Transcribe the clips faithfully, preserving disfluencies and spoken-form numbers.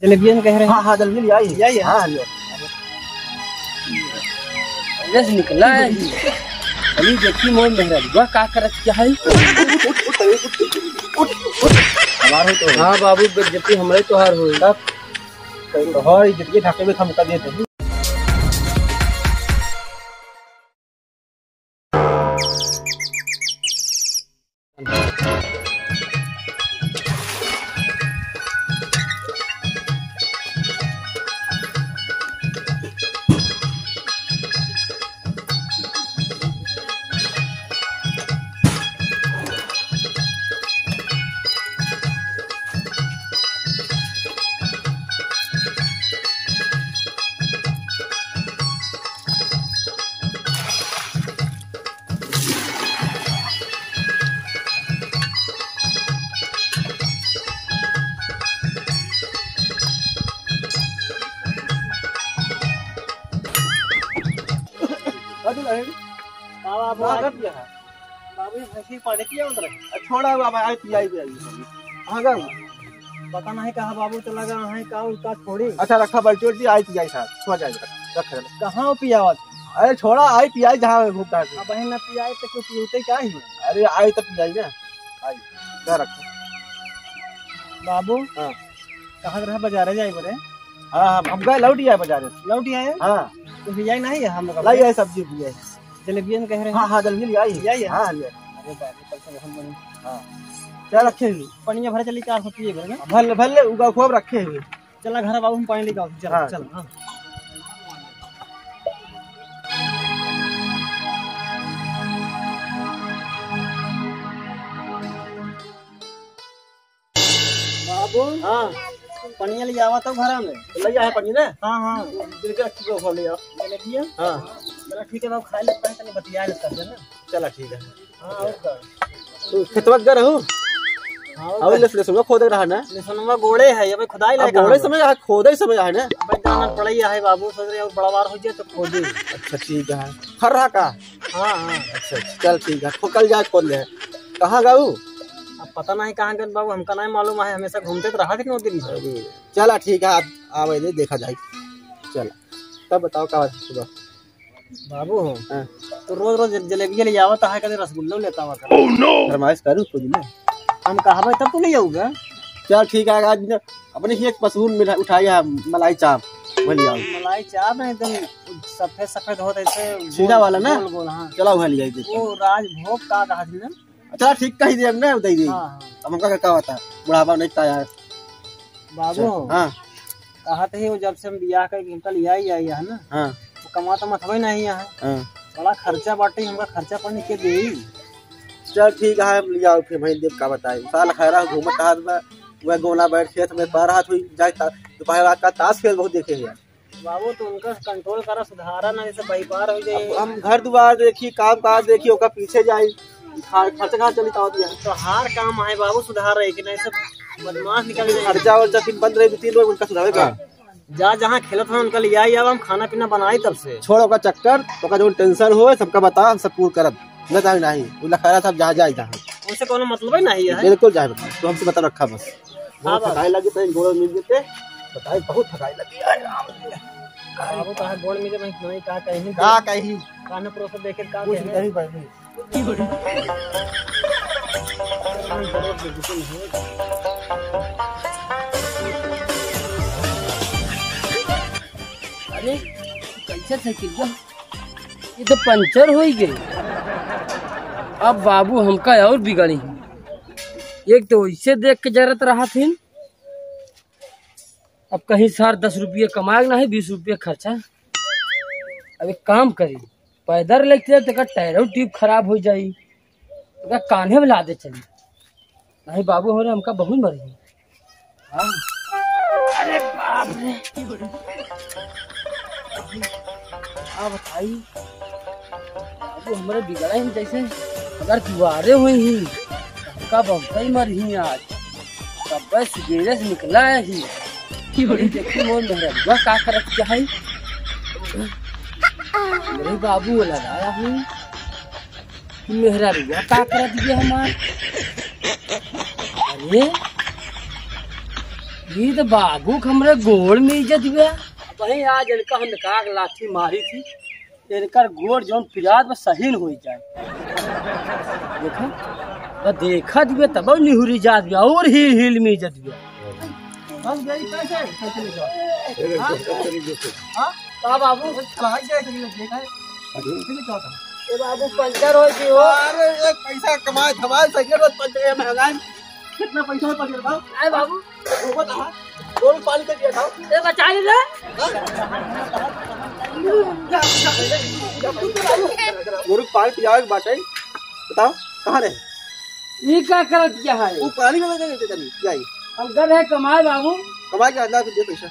जलेबियन कह रहे हैं। हाँ, हाँ, जलेबी ले आई। ले आई है? हाँ, ले आई। बस निकला है। अभी देखी मोर मेहररुआ का करत क्या है। हमार हो तो। हाँ बाबू, बेइज्जती हमरे तोहार होई। तब तोहार इज्जत के ढाके में हमका दे दे। का बाबू, का आज कर दिया है? बाबू, ये भैंसी पानी पिया उधर। आ, छोड़ा बाबा, आई पियाई, पियाई। कहाँ गए? पता नहीं कहाँ बाबू चला गया है, का उनका छोड़ी। अच्छा, रखा बाल्टी उल्टी, आई पियाई साथ, सो जाएगा, रख दे। कहाँ वो पियावत? अरे छोड़ा, आई पियाई जहाँ घूमता है। अब बहन ना पियाई तो क्यों पीते क्या ही? अरे आई तो पियाई ना, आई, क्या रखा? बाबू, हाँ। कहाँ रहा बाजारे जाए बरे? हाँ, हम, हम गए लौट आए बाजारे से। लौट आए? हाँ। कुछ ले आई नहीं है हम लोग? लाई आए सब्जी भी है। जलेबियन कह रहे हैं? हाँ, हाँ, जलेबी ले आई। ले आई है? हाँ, ले आई। अरे बाप रे, कल से बहुत बड़ी। हाँ। क्या रखे हुए? पनिया भरे चली, चार सौ पिए भरे ना? भर ले, भर ले, उगा खूब रखे हुए। चला घर बाबू, हम पानी लेके आओ। चला, हाँ। चला, हाँ। बाबू। हाँ। पनिया ले आवा तो घरा में। ले आया है पनिया ना? हाँ, हाँ। दिल के रखी को ले आओ। ले लिया? हाँ। चला ठीक है बाबू, खाए लेते हैं, तनी बतिया लेते हैं ना। चला ठीक है। हाँ, और का? तू खेतवा के रहू? हाँ, और और का? लस-, लसुनवा खोदे रहा ना? लसुनवा गोड़े है, अबे खुदाई अब लायक गोड़े है। समय आ, खोदे समय आ ना? अबे जाना पड़े ही है बाबू, सोच रहे और बड़ा बार हो जाए तो खोदे। अच्छा, ठीक है। खर रहा का? हाँ, हाँ। अच्छा, अच्छा, चल ठीक है। खो-, कल जाए खोद ले। कहाँ गऊ? अब पता नहीं कहाँ गए बाबू, हमका नहीं मालूम है, हमेशा घूमते तो रहा थे नौ दिन। अरे, चला ठीक है, आ-, आवे दे, देखा जाए। चला, तब बताओ का बात है सुबह? बाबू हो, हाँ। तो रोज रोज जल-, जलेबिया ले आवत है, कदे रसगुल्ला लेता हुआ कर। Oh no! फरमाइश करू कुछ ना। हम कहबे तब तो ले आऊगा। चल ठीक है, आज न अपने ही एक पसून मिला, उठाई है मलाई चाप, वो ले आओ। मलाई चाप है एकदम सफेद सफेद होत ऐसे गोल, सीधा वाला ना? गोल गोल, हाँ। चला वहाँ ले आई देखते हैं। वो राजभोग का कहा थी ना? चला ठीक कही दे, हम ना दे दी। हाँ, हाँ। अब हमका का बता, बुढ़ापा नहीं का यार। बाबू हो, हाँ। कहत ही वो जब से हम बियाह करके हमका लिया ही आई है ना, हाँ। वो कमा तो मतबे नहीं है। हाँ। बड़ा खर्चा बाटे, हमका खर्चा पानी के देई? चल ठीक है, हम लिया फिर भाई देव का बताई। साल खैरा घूमत हाथ में, वह गोला बैठ खेत में पा रहा था, जाए ता-, दोपहर रात का ताश खेल बहुत देखे हैं यार। बाबू तो उनका कंट्रोल करा, सुधारा ना, जैसे व्यापार हो जाए। अब हम घर दुआर देखी, काम काज देखी, ओकर पीछे जाई, खा-, खर्चा कहाँ चली तावत है? तो हार काम है बाबू, सुधार रहे कि नहीं, सब बदमाश निकल जाए। खर्चा वर्चा फिर बंद रहे, दो तीन लोग उनका सुधारे का। जा जहाँ खेलत हो उनका ले आई, अब हम खाना पीना बनाई तब से। छोड़ ओकर चक्कर, ओकर जो टेंशन हो सबका बता, हम सब पूर करब। न जाए नहीं, उ लखैरा सब जहाँ जाए जहाँ। उनसे कोनो मतलब ही नहीं है। बिल्कुल जाए बता, तू हमसे बता रखा बस। बहुत हाँ, थकाई लगी तो गोड़ मिल जेते, बताई बहुत थकाई लगी है। बाबू तो हाथ गोड़ मिले, मैं नहीं का कहीं। का कहीं? कान परोस देखे का कुछ कहीं? नहीं भाई, नहीं। अरे, कैसे साइकिल का? ये तो पंचर हो ही गई। अब बाबू हमका और बिगाड़ी। एक तो वैसे देख के जरत रहा थी, अब कहीं सार दस रुपये कमाए ना है, बीस रुपये खर्चा। अब एक काम करी, पैदल लेके जाए तो एकर टायरो ट्यूब खराब हो जाई, तो का कान्हे में लादे चली। नहीं बाबू, हो रे, हमका बहुत मरी। हाँ। अरे बाप रे। का बताई? बाबू हमरे बिगड़ा ही जैसे अगर दुआरे हुई ही, हमका बहुते ही मरी आज। तब सुबेरे से निकला है ही। अरे देखी मोर मेहररुआ का करत क्या है? मेरे बाबू वो लगाया हूँ। मेहररुआ का करत ये हमार? अरे ई तो बाबू के हमरे गोड़ में इज्जत हुआ। वहीं आज इनका हम का लाठी मारी थी, इनकर गोड़ जौन पिरात में सहीन हो जाए। देखो, बस देखत हुए तब निहुरी जात हुआ और हील हील में इज्जत हुआ। बस गई कैसे? कैसे लेके आओ? हाँ? हाँ? का बाबू? चला गया, कैसे लेके आए? कैसे लेके आओ? ए बाबू, पंचर हो गई हो। अरे, एक पैसा कमाए, धमाए, साइकिल रोज पंचर, ये महंगाई। कितना पैसा है पंचर का? आए बाबू। वो बता, गोरू पानी कर दिया था। ए, बचा ले रे। गोरू पानी पियावे के बाटे। बताओ, कहाँ रहे? ई का करत क्या है? वो पानी में लगे थे तनी, क्या ही? हम गए रहे कमाए बाबू। कमाए के अंदर फिर दे पैसा।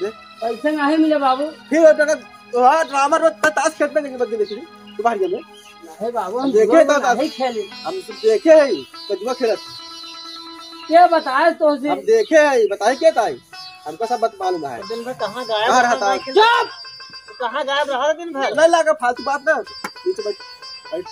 दे। पैसा नहीं मिले बाबू। फिर वो टका, तो हाँ, ड्रामा रोज त-, ताश खेलते नहीं बदले देखी, तुम्हारे में। नहीं बाबू, हम देखे जुआ तो नहीं ताश। खेले। हम सब देखे हैं, कजुआ खेलत। क्या बताए तो से? हम देखे हैं, बताए क्या ताई? हमको सब बात मालूम है। दिन भर कहाँ गायब कहाँ रहता रहता है? है? चुप! तो कहाँ गायब रहा दिन भर? नहीं लगा फालतू बात ना। नीचे बैठ, बैठ,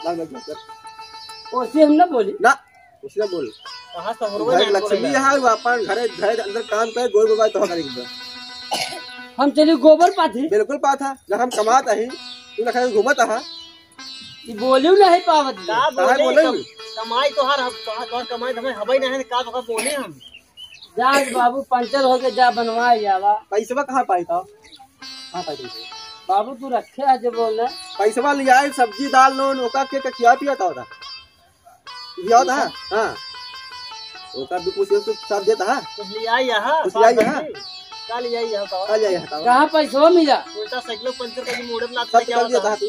बैठ, बैठ, बैठ। ओसे हम ना बोली। ना, उसने बोल। कहाँ से घर लक्ष्मी है, वो अपन घरे, घरे अंदर काम करे, गोबर बाय तो करेंगे। हम चली गोबर पाथी। बिल्कुल पाथा, जब हम कमात ही, तू लखा घूमत हा। ई बोलियो नहीं पावत। का काहे बोले बोले? कम-, कमाई तोहार, हम, तोहार, तोहार कमाई तो हमें हवाई नहीं है, का तोहार बोले हम? जा रे बाबू, पंचर हो के जा बनवा जावा। पैसवा कहाँ पाई था? कहाँ पाई तुमसे? बाबू तू रखे है जो बोल रहे। पैसवा ले आए, सब्जी दाल नून, ओका के, के खिया पिया था उधर? खिया था? हाँ। ओका भी कुछ एक साथ देता है? कुछ ले आई है? कुछ ले आई है? का ले आई है बताओ? का ले आई है बताओ? कहाँ पैसवा मिला? उल्टा साइकिल पंचर कर दी, मोड़े में लात सब क्या कर दिया बता? था तू?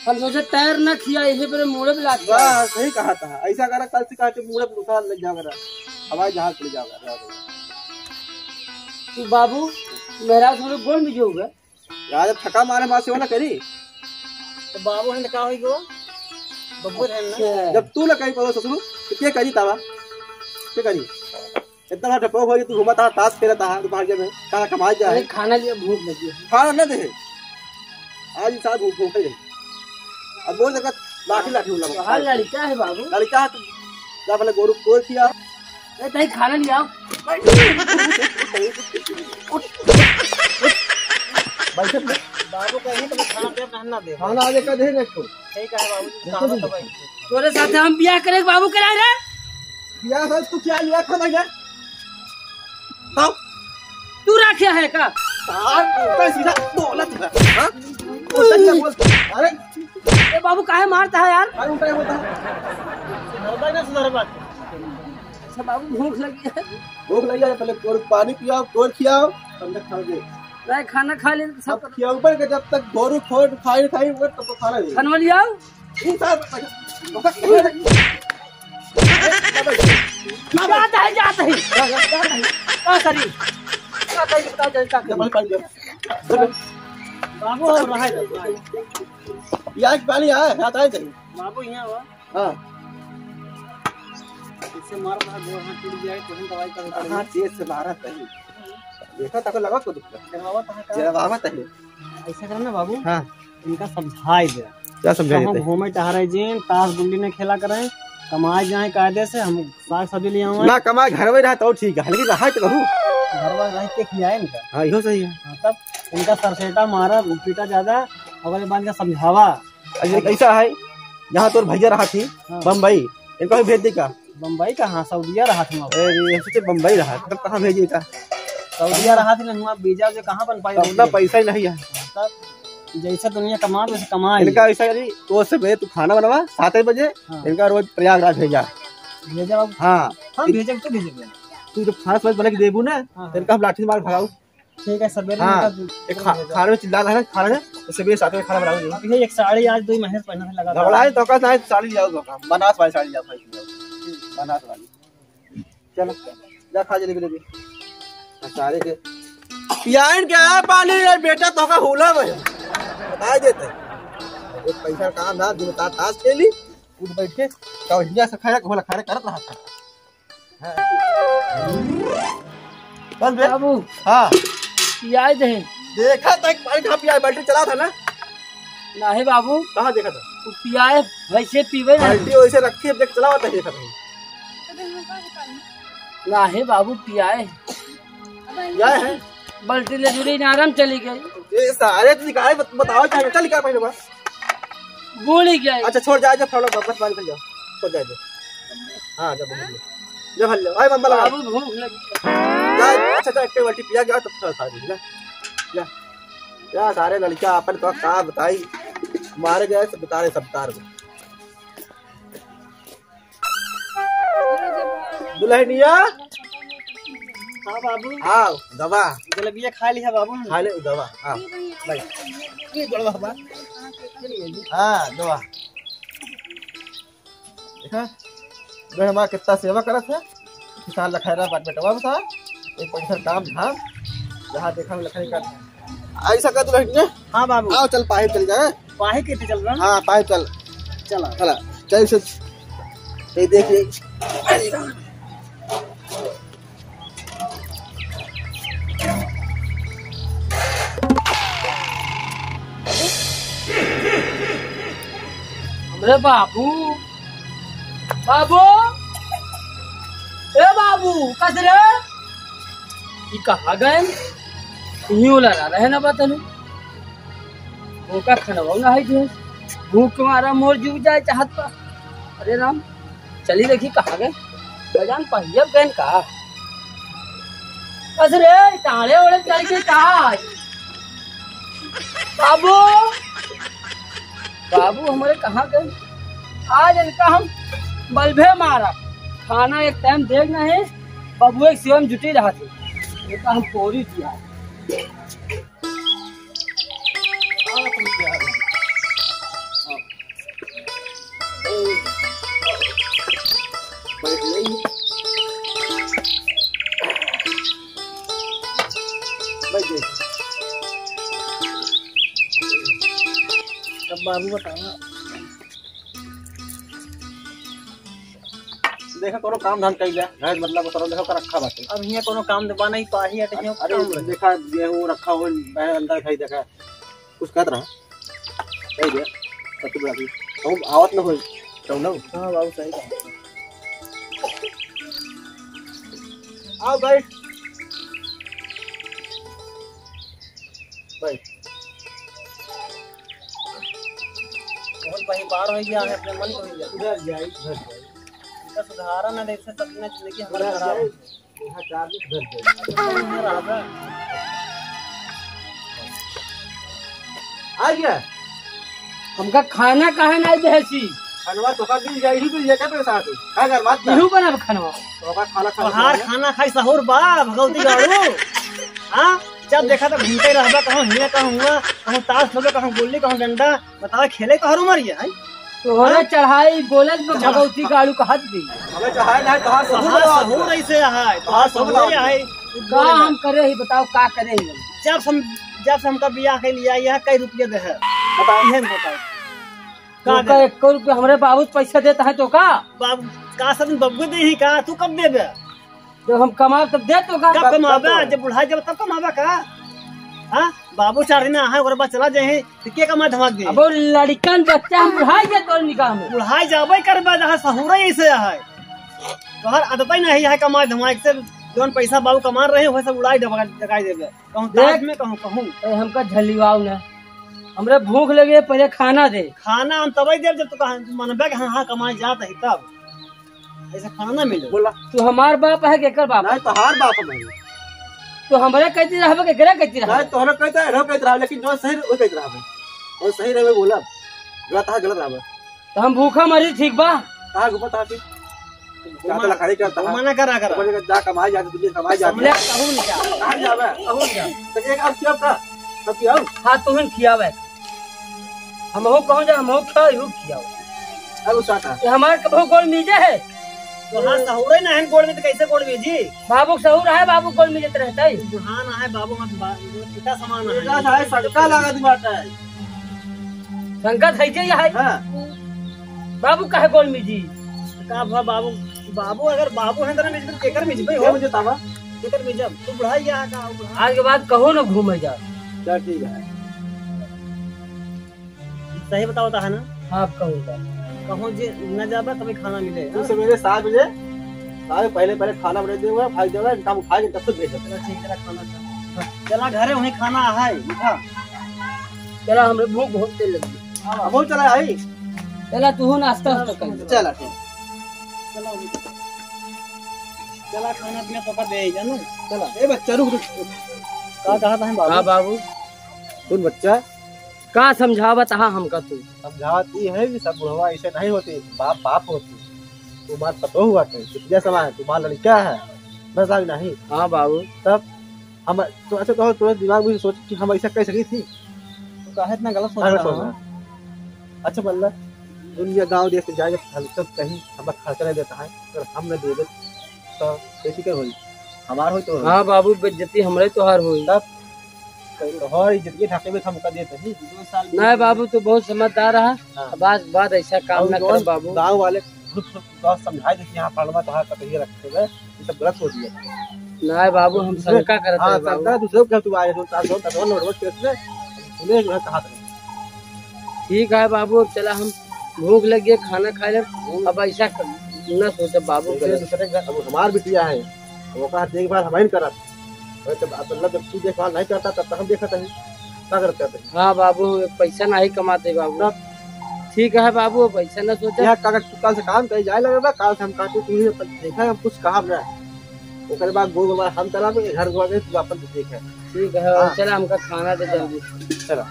हम सोचे टायर ना खिया, यही पर मोड़े में लात खिया। वाह, सही कहा था। ऐसा करा, कल से कहा कि मोड़े पर उतार ले जाओ करा। हवाई जहाज ले जाओ करा। तू बाबू, मेरा थोड़े गोल में जो होगा। यार, जब थका मारे माँ सेवा ना करी। तो बाबू है ना, का होई गो? बब्बू है ना? अच्छा। जब तू ना कहीं करो ससुर, तो के करी तावा? के करी? इतना बड़ा डरपोक हो कि तू घूमत आ, ताश खेलत आ, दोपहर के में, कहाँ कमाई जाए? अरे, खाना लिया, भूख लगी है। खाना ना दे। आज इंसान भूख, भूख ही नहीं। अब बोल देगा, लाठी, लाठी उल्ला मार। हाँ, लड़का है बाबू। लड़का है, तू जा पहले गोरू को खिया। ए, तई खाना लिया। बैठ। बाबू कहीं तो खाना दे, रहना दे। खाना आगे का दे ना इसको। ठीक है बाबू, देखो खाना तो दे। भाई। तोरे साथे हम बियाह करे के बाबू कराए रे। बियाह साथ तू क्या लिया था भैया? बताओ। तू रखे है का? तार ऊपर सीधा बोलत है, हाँ? बोलत है, बोलत है। अरे। ए बाबू काहे मारता है यार? अरे उल्टा बोलता है। सुधरबा ना सुधरबा। अच्छा बाबू भूख लगी है। भूख लगी है, पहले गोरू पानी पियाओ, गोरू खियाओ, तब तक खाओगे। नहीं खाना खा ले सब। अब खियाओ पर के जब तक गोरू खोट खाई खाई वो तब तो खाना नहीं। खनवा लियाओ। जात है, जात है। का करी? का करी, बता दे, का करी? बाबू, हो रहा है। प्याज पानी है, हाथ आए थे। बाबू, यहाँ हुआ। हाँ। इससे मार मार गोड़ हाथ टूट गया है, कौन दवाई का होता है? हाँ, तेज से मारा था। देखा था, लगा को दुख। जलवावत है का? जलवावत है। ऐसा करो ना बाबू, हाँ। इनका समझाई दे। क्या समझाई कहूँ देते? घूमे टहरे जिन, ताश गुल्ली नहीं खेला करें, कमाए जाए कायदे से, हम साग सब्जी ले आवे। ना कमाए, घर में रहा तो ठीक है, लेकिन रहा तो कहूँ। घर में रह के खियाए इनका। हाँ, इहो सही है। हाँ, तब इनका सरसेटा मारा, पीटा ज्यादा, अगले बार इनका समझावा। अरे, कैसा है? यहाँ तोर भैया रहा थी, हाँ। बम्बई, इनका भी भेज दे का? बम्बई कहाँ, सऊदिया रहा था। ए, ये सोचे बम्बई रहा, तब कहाँ भेजे का? सऊदिया रहा था ना, वहाँ वीजा जो कहाँ बन पाई? तब ना पैसा ही नहीं है। तब जैसा दुनिया कमा, वैसे कमा ही। इनका ऐसा करी, तो से बजे तू खाना बनवा, सात बजे, हाँ। इनका रोज प्रयागराज भेजा। भेजा बाबू। हाँ। हम भेजे, तू भेजे। तू जब खाना समझ बना के देबू ना, हाँ, हाँ। इनका हम लाठी मार भगाऊ। ठीक है, सवेरे हाँ, निकल तू। एक खा-, खाने में चिल्ला रहा है, खाने में, तो सवेरे साथ में खाना बनाओ। अब ये एक साड़ी आज दो महीने से पहनने लगा था। घबराए तो का साड़ी, साड़ी ले आओ, बनारस वाली साड़ी ले आओ, भाई, ले आओ। बनारस वाली। चलो, जा खा जलेबी, जलेबी। हाँ, सारे के पियाइन के आया पानी, ये बेटा तो का होला भाई। बता देते। एक पैसा काम था, दिन ताश खेली, कूद बैठ के, तो हिंजा से खाया, घोला खाने करत रहा था। बस बे। बाबू, हाँ। पियाई दे। देखा था एक पानी कहाँ पियाई, बाल्टी चला था ना? नहीं बाबू। कहाँ देखा था? वो पियाए, वैसे पीवे ना। बाल्टी वैसे रखी है, देख चला था, देखा था। नाही बाबू, पियाए। पियाए है? बल्टी ले जुरी नारम चली गई। ए, सारे तू निकाले, बत-, बताओ क्या, चल निकाल पहले बस। भूल ही गया। अच्छा, छोड़, जा, जा, फल, बस, बस, निकल जाओ। छोड़, जा, जा। हाँ, जा, भूल गया। जा, भर ले। आए, मम्मा लगा। बाबू, भूख लगी। जा, अच्छा, जा, एक बाल्टी पिया गया, तब खा, खा ले, जा। जा। जा, सारे लड़का अपन तो का बताई, मारे गए, सब बता रहे, सब बता रहे। दुल्हनिया। हाँ बाबू। हाँ, दवा। जलेबिया खा लिया बाबू। खा ले दवा, हाँ। भाई। ये दवा बा। हाँ, दवा। देखा, जो हमारा कितना सेवा करत है, किसान लखैरा बा-, बेटवा बा साहब, एक पैसा काम धाम, जहाँ देखा लखैरा का। ऐसा कर दुल्हनिया। हाँ बाबू। आओ, चल पाही चल जाए। पाही के चल रहा? हाँ, पाही चल। चला। चला, चल से, ये देखिए। हमरे बाबू, बाबू, ए बाबू, कस रे? ई कहाँ गए? इहीं ओला रहे ना बा तनी। ओका खनवा ना है जे। भूख के मारा मोर जीव जाए चाहत बा। अरे राम, चली देखी कहाँ गए? बजान पहिया गए का? बस रे, टाले ओढ़े चल के का? बाबू, बाबू हमरे कहाँ गए? आज इनका हम बल्बे मारा। खाना एक टाइम देख नहीं, बबुए के सेवा में जुटी रहा थे। ये तो हम पोरी दिया। अब बाबू बतावा। देखा, कोनो काम धाम कइले, घर मतलब कोनो देखो का रखा बाटे। अब हियाँ कोनो काम बा नहीं, पाही अटे हियाँ अरे, काम बा। देखा, गेहूँ रखा हो, बहन अंदर खाई देखा, कुछ कहत रहा, कह दिया, सब कुछ रखी, हम आवत न होई, तो ना। हाँ बाबू, सही बात। आओ बैठ। भाई। बहुत भाई बार हो गया है, अपने मन को हो गया। इधर जाई, इधर जाई। इनका सुधारा ना, जैसे सब ना जिंदगी हमारा उधर खराब जाई, हो। यहाँ चार दिन इधर जाई। इधर आ जा। आ गया। हमका खाना काहे नाहीं देहसी? खनवा तोका मिल जाई, ही मिल जाई, का तेरे साथ? का कर बात कर? इहू बनब खनवा। तोका खाना खाना तोहार खाना। खाना खाई सहूर बा, भगवती गाड़ू। हाँ? जब देखा तो घूमते रहबा, कहूँ हियाँ, कहूँ हुआँ, कहूँ ताश खेलबे, कहूँ गुल्ली, कहूँ डंडा। बतावा, खेले तोहर उमर ये है? तोहरे हाँ? चढ़ाई बोलत में चढ़ा- भगवती गाड़ू कहत भी। हमें चढ़ाई नहीं, तोहार सहूर तोहार बा। सहूर ऐसे है, तोहार तोहार सहूर सहूर बा। है। का हम करे ही, बताओ, का करे ही? जब से हम, जब से हमका बियाह के लिया, यह कई रुपये दे है? बताओ। इहे बताओ। का तोका दे? एको रुपया हमरे बाबू पैसा देता है तोका? बाबू, का सब बबुए दे ही का? तू कब देबे? जब हम कमाब तब दे तोका। कब कमाबे? जब बुढ़ाई जब तब कमाबे का? हाँ? बाबू चार दिन आहे, ओकरे बाद चला जाए, तो के कमा धमाक दे? अब वो लड़कन बच्चा हम बुढ़ाई गए तोर निगाह में। बुढ़ाई जाबे करबे, जहाँ सहूरे ऐसे है। तोहर आदत ही नहीं है कमाई धमाई से, जौन पैसा बाबू कमा रहे, वह सब उड़ाई डबा-, डकाई देबे। कहूँ देख, ताश में, कहूँ, कहूँ। ए, हमका झलिवाओ ना। हमरे भूख लगे, पहले खाना दे। खाना हम तबे देब, जब तू कहा, मनबे के हाँ, हाँ, कमाए जात ही तब। ऐसे खाना ना मिले। बोला। तू हमार बाप है, केकर बाप है? नहीं, तोहार बाप है। तू हमरे कहती रहबे, केकरे कहती रहबे? नहीं, तोहरे कहते रहो, कहते रहो, लेकिन जो सही रहे, वो कहते रहबे। और सही रहे, बोला। गलत है, गलत रहबे। तो हम भूखा मरी, ठीक बा? कहाँ घूमत आके? का तो लखारी करता है। मना करा, करा। बोले, जा कमाई जा, तुझे कमाई जा। समझा, कहूँ नहीं जा। कहाँ जावे? कहूँ नहीं जा। तो एक आप क्या का? तो क्या हो? हाँ, तुम खियावे। हम हो कहूँ जा, हम हो खा, यू खियाओ। अब उसा का? ये हमार कबहू गोड़ मीजे है। तो हाँ, सहूरे ना है गोड़ में, तो कैसे गोड़ मीजी? बाबू सहूर है, बाबू गोड़ मीजत रहता है। हाँ ना है, बाबू मत बा-, पिता समान है। पिता है, सबका लागत बात है। संगत है जे यहाँ। हाँ। बाबू काहे गोल मिजी? का भा बाबू, बाबू अगर बाबू है तो ना मिजी, तो केकर मिजी भाई हो? केकर मिजी ताबा? केकर मिजी अब? तू बुढ़ा ही यहाँ का हो, बुढ़ा? आज के बाद कहूँ ना घूमे जा। चल ठीक है। सही बताओ ता है ना? हाँ, कहूँ का। कहूँ जे न जाबा तभी खाना मिले। तू सवेरे सात बजे अरे पहले, पहले खाना बना दे हुआ, भाग दे हुआ, इनका उठा के तब तो भेज देते। चला ठीक, चला खाना खा। चला घरे वहीं खाना है, उठा। चला, हमरे भूख बहुत तेज लगी। हाँ, बहुत चला आई। चला, तू नाश्ता वास्ता कर। चला, चला। चला, चला खाना पीना पापा दे ही जानो। चला। ए बच्चा, रुक, रुक, रुक। का कहा था हम बाबू? हाँ बाबू। सुन बच्चा। का समझावत हा हमका तू? समझावत ई है कि सब बुढ़वा ऐसे नहीं होते, बाप बाप होते। तुम्हार पतो हुआ थे, कितना समय है, तुम्हार लड़का है, बस आज नहीं। हाँ बाबू। तब हम तो अच्छा तो तोरे दिमाग में सोच कि हम ऐसा कह सकी थी। तो काहे इतना गलत सोच अरे रहा सोच है? रहा। अच्छा बल्ला, दुनिया गांव देश में जाएगा, हम सब कहीं हमारा खर्चा नहीं देता है, अगर हम न देवे तो बेटी के होई, हमार होई तो होई। हाँ बाबू, बेइज्जती हमरे तोहार होई। तब तोहर इज्जत के ढाके में हम कर देते हैं। नहीं बाबू, तू बहुत समझदार है। हाँ। अब आज बाद ऐसा काम और ना कर जौन बाबू। गाँव वाले ग्रुप से तो समझाए देते, यहाँ फलवा तोहार कतहिए रखे हुए, ये सब गलत हो दिया। नहीं बाबू, हम दूसरे शंका करत हाँ, है बाबू। शंका दूसरे को तू आए, जो तार, जो तार, जो तार, जो तार, सुने जो है कहा था। ठीक है बाबू, अब चला हम भूख लग गया, खाना खा ले। अब ऐसा क-, न सोचे बाबू, दूसरे, गलत। दूसरे का, अब हमार बिटिया है, अब ओकर देखभाल हम ही करब। अरे जब, अब अल्लाह जब तू देखभाल नहीं करता तब तो हम देखत हई, का करत हई? हाँ बाबू, पैसा नहीं कमाते बाबू। तब? ठीक है बाबू, पैसा न सोचा। यहाँ कागज तू कल से काम करे जाए लगे बा, काल से हम काटू, तू ही अपन देखा, हम कुछ कहा ना। ओकरे बाद गोल गोल हम करब, ये घर गोल तू अपन देखे। ठीक है, हाँ। चला हमका खाना दे जल्दी। चला।